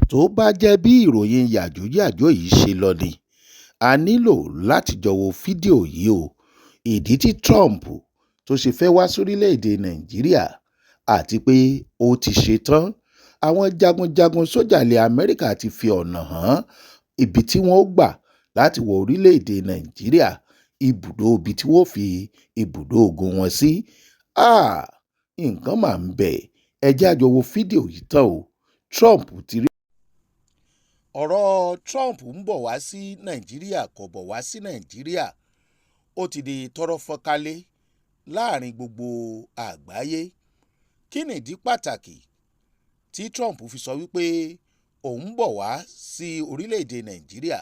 Tó bá jẹ́ bí ìròyìn yàjóyàjó yìí ṣe lọ ni, a nílò láti jọ wo fídíò yìí o. Ìdí tí Trump tó ṣe fẹ́ẹ́ wá sórílẹ̀‐èdè Nàìjíríà àti pé ó ti ṣẹ̀tàn. Àwọn jagunjagun sójà ilẹ̀ Amẹ́ríkà ti fi ọ̀nà han ibi tí wọ́n gbà láti wọ orílẹ̀‐èdè Nàìjíríà, ibùdó ibi tí wọ́n fi ibùdó ogun wọn sí. Háà, nǹkan mà ń bẹ́! Ẹ jẹ́ á jọ wo fídíò yìí tán o. Trump ti rí. Ọ̀rọ̀ Trump ń bọ̀ wá sí Nàìjíríà kò bọ̀ wá sí Nàìjíríà, ó ti di tọ́rọ́ fọ́nkálẹ̀ láàrin gbogbo àgbáyé. Kí nìdí pàtàkì tí Trump fi sọ wípé òun ń bọ̀ wá sí orílẹ̀-èdè Nàìjíríà?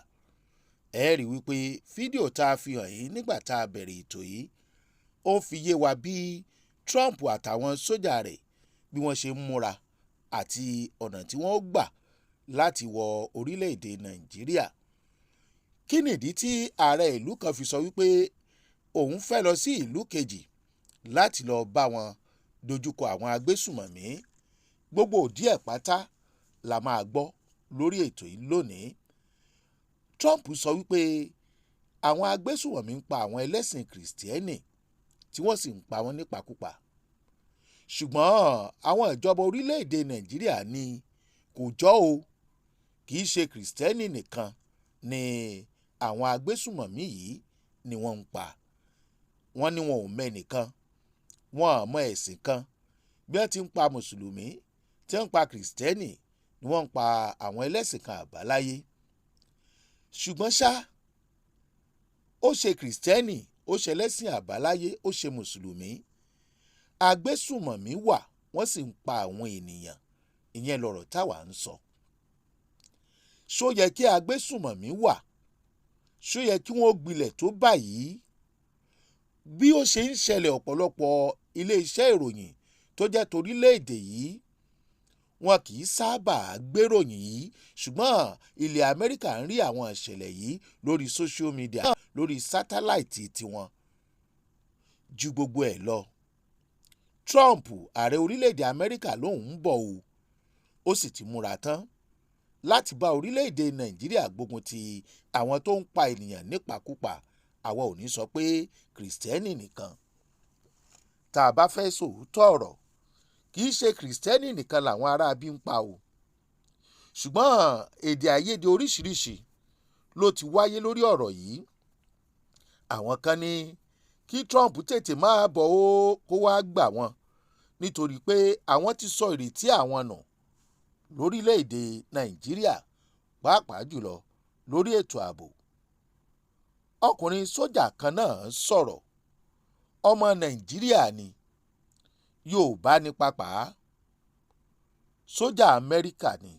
Ẹ rí wípé fídíò tá a fi hàn yín nígbà tá a bẹ̀rẹ̀ ètò yìí, ó fi yé wa bí Trump àtàwọn sójà rẹ̀ bí wọ́n ṣe ń múra àti ọ̀nà tí wọ́n gbà láti wọ orílẹ̀-èdè Nàìjíríà. Kí nìdí tí ààrẹ ìlú kan fi sọ wípé òun fẹ́ lọ sí ìlú kejì láti lọ bá wọn dojúkọ àwọn agbésùmọ̀mí? Gbogbo díẹ̀ pátá la máa gbọ́ lórí ètò yìí lónìí. Trump sọ wípé àwọn agbésùmọ̀mí ń pa àwọn ẹlẹ́sìn Kìrìsìtẹ́nì tí wọ́n sì ń pa wọ́n nípakúpa, ṣùgbọ́n àwọn ìjọba orílẹ̀-èdè Nàìjíríà ní kò jọ o, kì í ṣe Kìrìsìtẹ́nì nìkan ni àwọn agbésùmọ̀mí yìí ni wọ́n ń pa. Wọ́n ní wọn ò mẹ́nìkan, wọn ò mọ ẹ̀sìn kan. Bí wọ́n ti ń pa mùsùlùmí, tí wọ́n ń pa Kìrìsìtẹ́nì ni wọ́n ń pa àwọn ẹlẹ́sìn kan àbáláyé. Ṣùgbọ́n ṣá, ó ṣe Kìrìsìtẹ́nì, ó ṣe ẹlẹ́sìn àbáláyé, ó ṣe mùsùlùmí, agbésùmọ̀mí wà, wọ́n sì ń pa àwọn ènìyàn. Ìyẹn lọ̀rọ̀ táwa ń sọ. Ṣó yẹ kí agbésùmọ̀mí wà? Ṣó yẹ kí wọ́n gbilẹ̀ tó báyìí? Bí ó ṣe ń ṣẹlẹ̀, ọ̀pọ̀lọpọ̀ iléeṣẹ́ ìròyìn tó jẹ́ torílẹ̀-èdè yìí, wọn kì í sábà gbéròyìn yìí, ṣùgbọ́n ilẹ̀ Amẹ́ríkà ń rí àwọn ìṣẹ̀lẹ̀ yìí lórí social media, lórí sátáláìtì tiwọn ju gbogbo ẹ̀ lọ. Trump, ààrẹ orílẹ̀-èdè Amẹ́ríkà, lòun ń bọ̀ o, ó sì ti múra tán láti bá orílẹ̀-èdè Nàìjíríà gbógun ti àwọn tó ń pa ènìyàn nípakúpa. Àwa ò ní sọ pé Kìrìsìtẹ́nì nìkan. Tá a bá fẹ́ sòótọ́ ọ̀rọ̀, kì í ṣe Kìrìsìtẹ́nì nìkan làwọn aráabí ń pa o, ṣùgbọ́n èdè àìyedè oríṣiríṣi ló ti wáyé lórí ọ̀rọ̀ yìí. Àwọn kan ní kí Trump tètè máa bọ̀ ó, kó wáá gbà wọ́n, nítorí pé àwọn ti sọ ìrètí àwọn nù lórílẹ̀‐èdè Nàìjíríà, pàápàá jùlọ lórí ètò ààbò. Ọkùnrin sójà kan náà sọ̀rọ̀, ọmọ Nàìjíríà ni, Yorùbá ní pàápàá, sójà Amẹ́ríkà ni.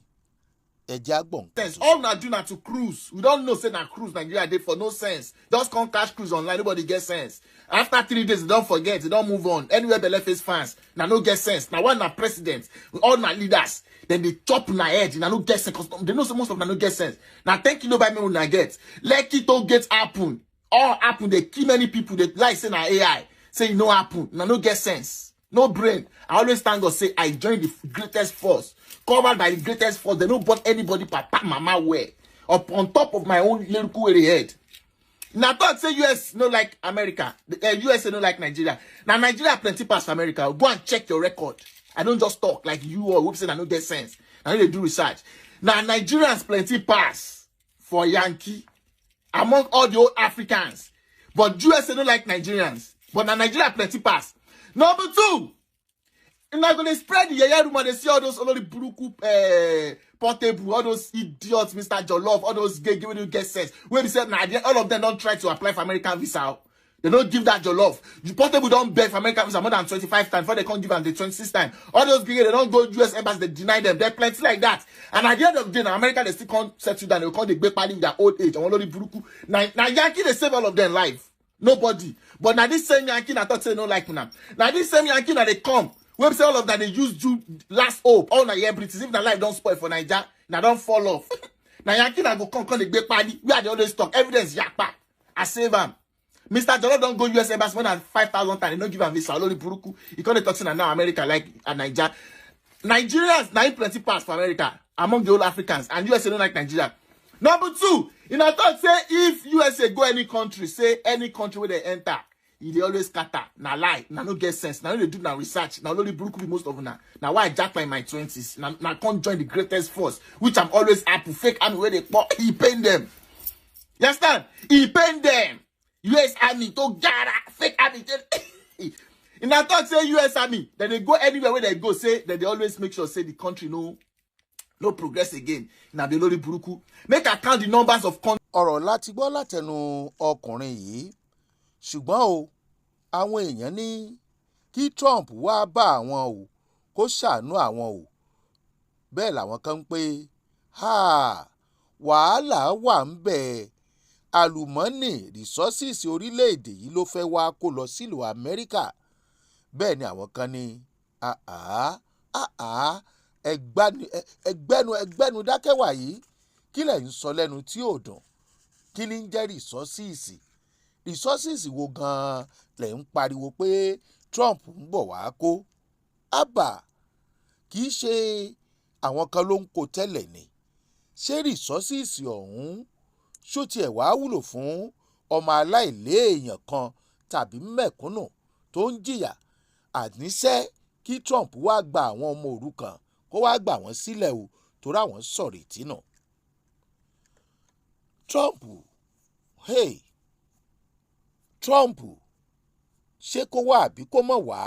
Ẹ jẹ́ á gbọ́ nǹkan tó sọ. All una do na to cruise. We don know say na cruise Nigeria dey for, no sense. Just come catch cruise online, nobody get sense. After 3 days, they don forget, they don move on. Anywhere belle face fans, na no get sense. Na one na president, all na leaders. Then they chop una head, na no get sense. 'Cause they know say most of una no get sense. Na 10 kilo by me una get. Lekki toll gate happen. All happen. They kill many people. They like say na AI. Say e no happen. Na no get sense. No brain. I always thank God say I joined the greatest force. Covered by the greatest force. They no born anybody papa mama well. Up on top of my own lyrical head. Na talk say US no like America. The USA no like Nigeria. Now Nigeria plenty pass America. Go and check your record. I don't just talk like you or who say I no get sense. I need to do research. Now Nigerians plenty pass for Yankee among all the old Africans. But USA don't like Nigerians. But now Nigeria plenty pass. Number two, una gonna spread the yeye rumor. They see all those olórí burúkú Portable, all those idiots, Mr. Jollof, all those gay wey no get sense. Wey be say na all of them don try to apply for American visa. They don't give that Jollof. The Portable don beg for American visa more than 25 times before they can't give them the 26 time. All those gay, they don go US embassy, they deny them. They're plenty like that. And at the end of the day, now America, they still can't settle down. They call the gbé pálí with their old age. Àwọn olórí burúkú. Now Yankee dey save all of them life. Nobody. But now this same Yankee na talk say no like una. Now this same Yankee na dey come. Wey be say all of them dey use do last hope. All na hear British. If na life don spoil for Naija, na don fall off. Na Yankee na go come come dey gbé pálí. We are dey always talk. Evidence yakpa. I save am. Mr. Jollof don go US embassy more than 5,000 times. They no give am visa. Olórí burúkú. He come dey talk say na now America like and Naija. Nigerians na im plenty pass for America. Among the whole Africans, and USA don't like Nigeria. Number two, in a talk say if USA go any country, say any country where they enter, they always scatter. Na lie, na no get sense. Now they do na research. Now only Buruku be most of now. Now why I jack in my 20s? Now can't join the greatest force, which I'm always happy. Fake army where they pop, he pain them. You understand? He pain them. US Army to gara fake army. In a talk say US Army, then they go anywhere where they go, say that they always make sure say the country no progress again. Now the lori buruku. Make I count the numbers of countries. Ọ̀rọ̀ láti gbọ́ látẹnu ọkùnrin yìí, ṣùgbọ́n o, àwọn èèyàn ní kí Trump wá bá àwọn o, kó ṣàánú àwọn o. Bẹ́ẹ̀ làwọn kan ń pé wàhálà wà ń bẹ̀, àlùmọ́ọ́nì rìsọ́sìsì orílẹ̀-èdè yìí ló fẹ́ wá kó lọ sílùú Amẹ́ríkà. Bẹ́ẹ̀ ni àwọn kan ní ẹgbẹ́nu dákẹ́wà yìí, kí lẹ̀ ń sọ lẹ́nu tí ò dùn? Kí ni ń jẹ́ rìsọ́sìsì? Rìsọ́sìsì wo gan-an lẹ̀ ń pariwo pé Trump ń bọ̀ wá kó? Àbà kì í ṣe àwọn kan ló ń kó tẹ́lẹ̀ ni. Ṣé rìsọ́sìsì ọ̀hún ṣó tiẹ̀ wá wúlò fún ọmọ aláìléèyàn kan tàbí mẹ̀kúnnù tó ń jìyà? Àníṣe kí Trump wá gba àwọn ọmọ òrukàn kó wá gbà wọ́n sílẹ̀ o, torí àwọn sọ̀rètí nù. Trump, hey, Trump ṣé kó wá àbí kó mọ̀ wá?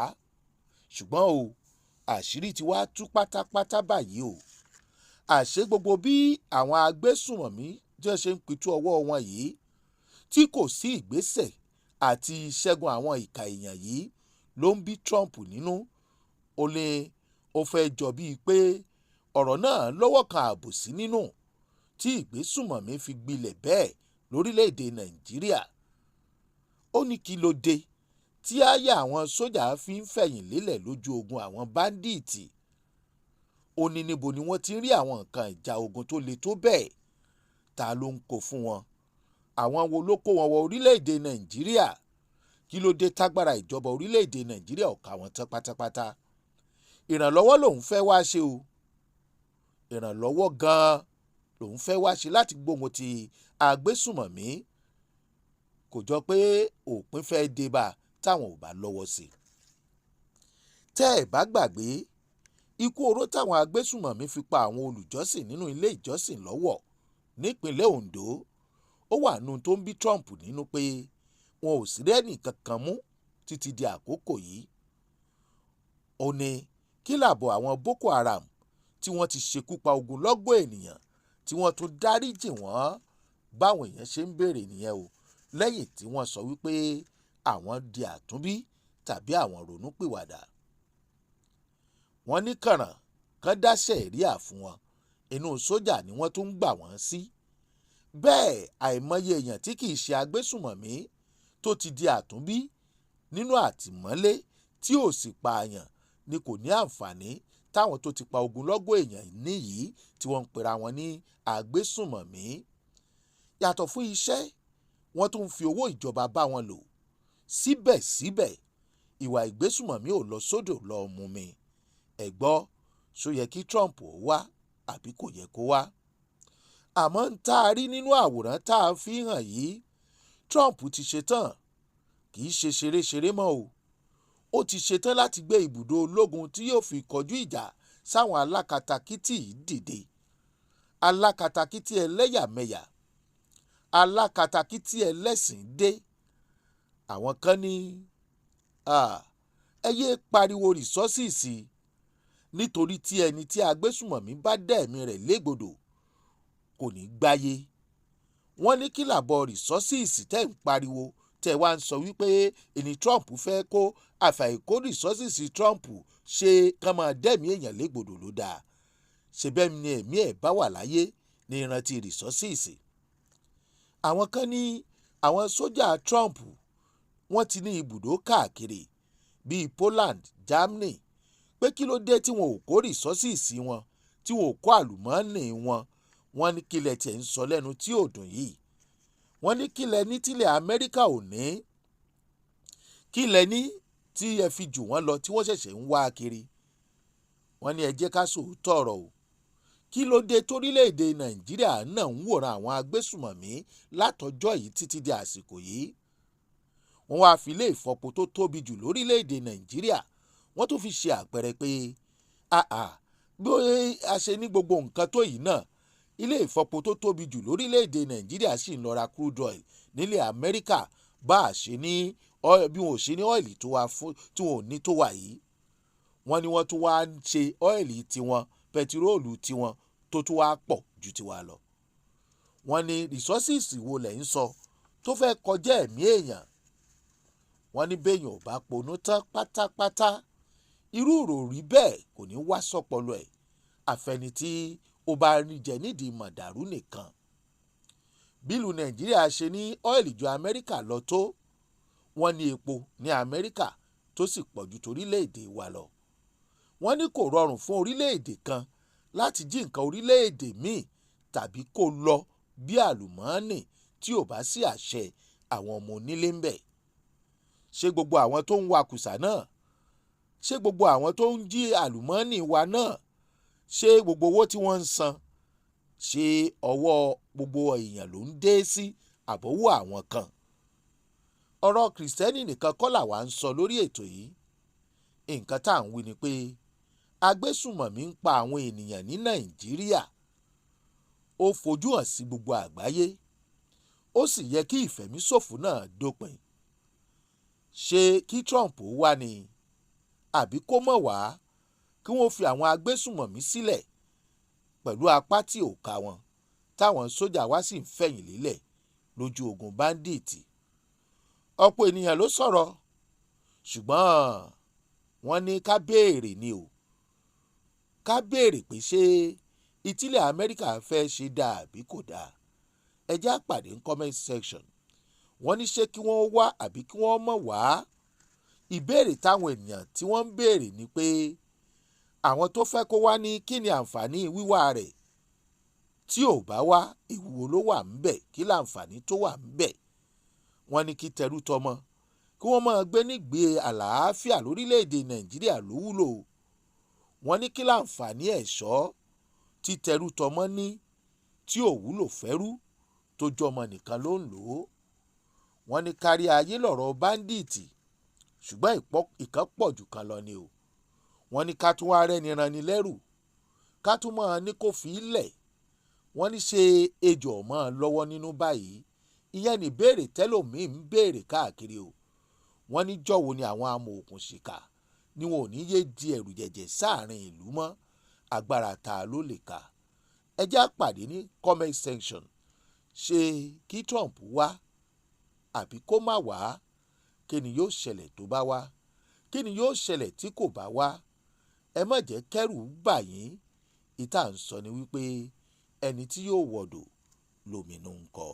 Ṣùgbọ́n o, àṣírí ti wá tú pátápátá báyìí o. Àṣé gbogbo bí àwọn agbésùnmọ̀mí jẹ́ ṣe ń pitú ọwọ́ wọn yìí tí kò sí ìgbésẹ̀ àti ìṣẹ́gun àwọn ìka èèyàn yìí ló ń bí Trump nínú. Ó lé ó fẹ́ jọ bíi pé ọ̀rọ̀ náà lọ́wọ́ kan àbòsí nínú tí ìgbésùnmọ̀mí fi gbilẹ̀ bẹ́ẹ̀ lórílẹ̀‐èdè Nàìjíríà. Ó ní kí ló dé tí àyà àwọn sójà fi ń fẹ̀yìn lélẹ̀ lójú ogun àwọn báńdíìtì. Ó ní níbo ni wọ́n ti ń rí àwọn nǹkan ìjà ogun tó le tó bẹ́ẹ̀? Ta ló ń kó fún wọn? Àwọn wo ló kó wọn wọ orílẹ̀-èdè Nàìjíríà? Kí ló dé tágbára ìjọba orílẹ̀-èdè Nàìjíríà ò ká wọn tán pátápátá? Ìrànlọ́wọ́ lòun fẹ́ wá ṣe o. Ìrànlọ́wọ́ gan-an lòun fẹ́ wá ṣe láti gbógun ti agbésùmọ̀mí. Kò jọ pé òpin fẹ́ dé bá táwọn ò bá lọ́wọ́ sí i. Tẹ́ ẹ̀ bá gbàgbé, ikú oró táwọn agbésùmọ̀mí fi pa àwọn olùjọ́sìn nínú ilé ìjọsìn lọ́wọ́ nípínlẹ̀ Ondo, ó wà nù tó ń bí Trump nínú pé wọn ò sí rẹ́nì kankan mú títí di àkókò yìí. Ó ní kí làbọ̀ àwọn Boko Haram tí wọ́n ti ṣekú pa ogunlọ́gọ̀ ènìyàn tí wọ́n tún dáríjì wọ́n, báwọn èèyàn ṣe ń béèrè nìyẹn o, lẹ́yìn tí wọ́n sọ wípé àwọn di àtúnbí tàbí àwọn ronúpìwàdà. Wọ́n ní kànràn kan dá sẹ̀ríà fún wọn, inú sójà ni wọ́n tún ń gbà wọ́n sí. Bẹ́ẹ̀ àìmọye èèyàn tí kì í ṣe agbésùmọ̀mí tó ti di àtúnbí nínú àtìmọ́lé tí ò sì pààyàn ni kò ní àǹfààní táwọn tó ti pa ogunlọ́gọ̀ èèyàn níyìí tí wọ́n ń pera wọn ní agbésùmọ̀mí. Yàtọ̀ fún iṣẹ́, wọ́n tún ń fi owó ìjọba bá wọn lò. Síbẹ̀síbẹ̀, ìwà ìgbésùmọ̀mí ò lọ sódò lọ mú mi. Ẹ gbọ́, ṣó yẹ kí Trump ó wá àbí kò yẹ kó wá? Àmọ́ ń tá a rí nínú àwòrán tá a fi hàn yìí, Trump ti ṣetán, kì í ṣe ṣeréṣeré mọ́ o. Ó ti ṣetán láti gbé ibùdó ológun tí yóò fi kọjú ìjà sáwọn alákatakítí dìde. Alákatakítí ẹlẹ́yàmẹ̀yà, alákatakítí ẹlẹ́sìn dé. Àwọn kan ní ẹ yé pariwo rìsọ́sìsì nítorí tí ẹni tí agbésùmọ̀mí bá dẹ̀mí rẹ̀ légbodò kò ní gbáyé. Wọ́n ní kí làbọ̀ rìsọ́sìsì tẹ́ ń pariwo tẹ́ wá ń sọ wípé ẹni Trump fẹ́ kó àfàìkó rìsọ́sìsì Trump ṣe kán máa dẹ̀mí èèyàn légbodò ló dáa. Ṣe bẹ́ẹ̀ ni ẹ̀mí ẹ̀ bá wà láyé ní ìrántí rìsọ́sìsì. Àwọn kan ní àwọn sójà Trump wọ́n ti ní ibùdó káàkiri bíi Poland, Germany, pé kí ló dé tí wọn ò kó rìsọ́sìsì wọn, tí wọn ò kó àlùmọ́ọ́nì wọn. Wọ́n ní kílẹ̀ tiẹ̀ ń sọ lẹ́nu tí ò dùn yìí. Wọ́n ní kílẹ̀ ní tílẹ̀ Amẹ́ríkà ò ní, kílẹ̀ ní tí ẹ fi jù wọ́n lọ tí wọ́n ṣẹ̀ṣẹ̀ ń wá kiri. Wọ́n ní ẹ jẹ́ ká sòótọ́ ọ̀rọ̀ o. Kí ló dé torílẹ̀-èdè Nàìjíríà náà ń wòran àwọn agbésùmọ̀mí látọjọ́ yìí títí di àsìkò yìí? Wọ́n wáá fi ilé ìfọpo tó tóbi jù lórílẹ̀-èdè Nàìjíríà, wọ́n tún fi ṣe àpẹẹrẹ pé àà bí a ṣe ní gbogbo nǹkan tó yìí náà, ilé ìfọpo tó tóbi jù lórílẹ̀-èdè Nàìjíríà sì ń lọ ra crude oil nílẹ̀ Amẹ́ríkà, bá a ṣe ní bí wọn ò ṣe ní ọ́ìlì tó wà fún tí wọn ò ní tó wà yìí. Wọ́n ní wọ́n tún wá ń ṣe ọ́ìlì tiwọn, pẹtiróòlù tiwọn tó tún wá pọ̀ ju tiwa lọ. Wọ́n ní resources wo lẹ̀ ń sọ tó fẹ́ kọjá ẹ̀mí èèyàn? Wọ́n ní béèyàn ò bá ponú tán pátápátá, irú ìròrí bẹ́ẹ̀ kò ní wá sọ́pọlọ ẹ̀, àfẹni tí ó bá rí jẹ nídìí mọ̀dàrú nìkan. Bílù Nàìjíríà ṣe ní ọ́ìlì ju Amẹ́ríkà lọ tó, wọ́n ní epo ní Amẹ́ríkà tó sì pọ̀ ju torílẹ̀-èdè wa lọ. Wọ́n ní kò rọrùn fún orílẹ̀-èdè kan láti jí nǹkan orílẹ̀-èdè míì tàbí kó lọ bí àlùmọ́ọ́nì tí ò bá sí àṣẹ àwọn ọmọ onílé ń bẹ̀. Ṣé gbogbo àwọn tó ń wakùsà náà, ṣé gbogbo àwọn tó ń jí àlùmọ́ọ́nì wa náà, ṣé gbogbo owó tí wọ́n ń san, ṣé ọwọ́ gbogbo èèyàn ló ń dé sí àbọ̀wọ́ àwọn kan? Ọ̀rọ̀ Kìrìsìtẹ́nì nìkan kọ́ làwa ń sọ lórí ètò yìí. Nǹkan tá à ń wí ni pé agbésùmọ̀mí ń pa àwọn ènìyàn ní Nàìjíríà. Ó fojú hàn sí gbogbo àgbáyé. Ó sì yẹ kí ìfẹ̀míṣòfò náà dópin. Ṣé kí Trump wá ni àbí kó mọ̀ wá, kí wọ́n fi àwọn agbésùmọ̀mí sílẹ̀ pẹ̀lú apá tí ò ká wọn, táwọn sójà wá sì ń fẹ̀yìn lélẹ̀ lójú ogun báńdíìtì? Ọ̀pọ̀ ènìyàn ló sọ̀rọ̀, ṣùgbọ́n wọ́n ní ká béèrè ni o. Ká béèrè pé ṣé ìtìlẹ̀ Amẹ́ríkà fẹ́ ṣe dáa àbí kò dáa? Ẹ jẹ́ á pàdé ní comment section. Wọ́n ní ṣé kí wọ́n wá àbí kí wọ́n mọ̀ wá? Ìbéèrè táwọn ènìyàn tí wọ́n ń béèrè ni pé àwọn tó fẹ́ kó wá ní kí ni àǹfààní wíwá rẹ̀? Tí ò bá wá, ewu wo ló wà ńbẹ̀? Kí láǹfààní tó wà ńbẹ̀? Wọ́n ní kí tẹrú tọmọ kí wọ́n máa gbé nígbé àlàáfíà lórílẹ̀‐èdè Nàìjíríà ló wúlò. Wọ́n ní kí láǹfààní ẹ̀ṣọ́ tí tẹrú tọmọ ní tí ò wúlò fẹ́rú tó jọmọ nìkan ló ń lò ó. Wọ́n ní kárí ayé lọ̀rọ̀ báńdíìtì, ṣùgbọ́n ìkan pọ̀ jù kan lọ ni o. Wọ́n ní ká tún wá rẹ́ni ranni lẹ́rù, ká tún máa ní kó fi í lẹ̀. Wọ́n ní ṣe ejò ọmọ lọ́wọ́ nínú báyìí? Ìyẹn ní ìbéèrè tẹ́lòmíì ń béèrè káàkiri o. Wọ́n ní jọ̀wọ́ ni àwọn amòòkùnṣìkà ni wọn ò ní yé di ẹ̀rù jẹ̀jẹ̀ sáàrin ìlú mọ́. Agbára ta ló lè kà? Ẹ jẹ́ á pàdé ní comment section. Ṣé kí Trump wá àbí kó má wá? Kí ni yóò ṣẹlẹ̀ tó bá wá? Kí ni yóò ṣẹlẹ̀ tí kò bá wá? Ẹ má jẹ́ kẹ́rù bà yín. Ìta ń sọ ni wípé ẹni tí yóò wọ̀dọ̀ lóminú ń kọ.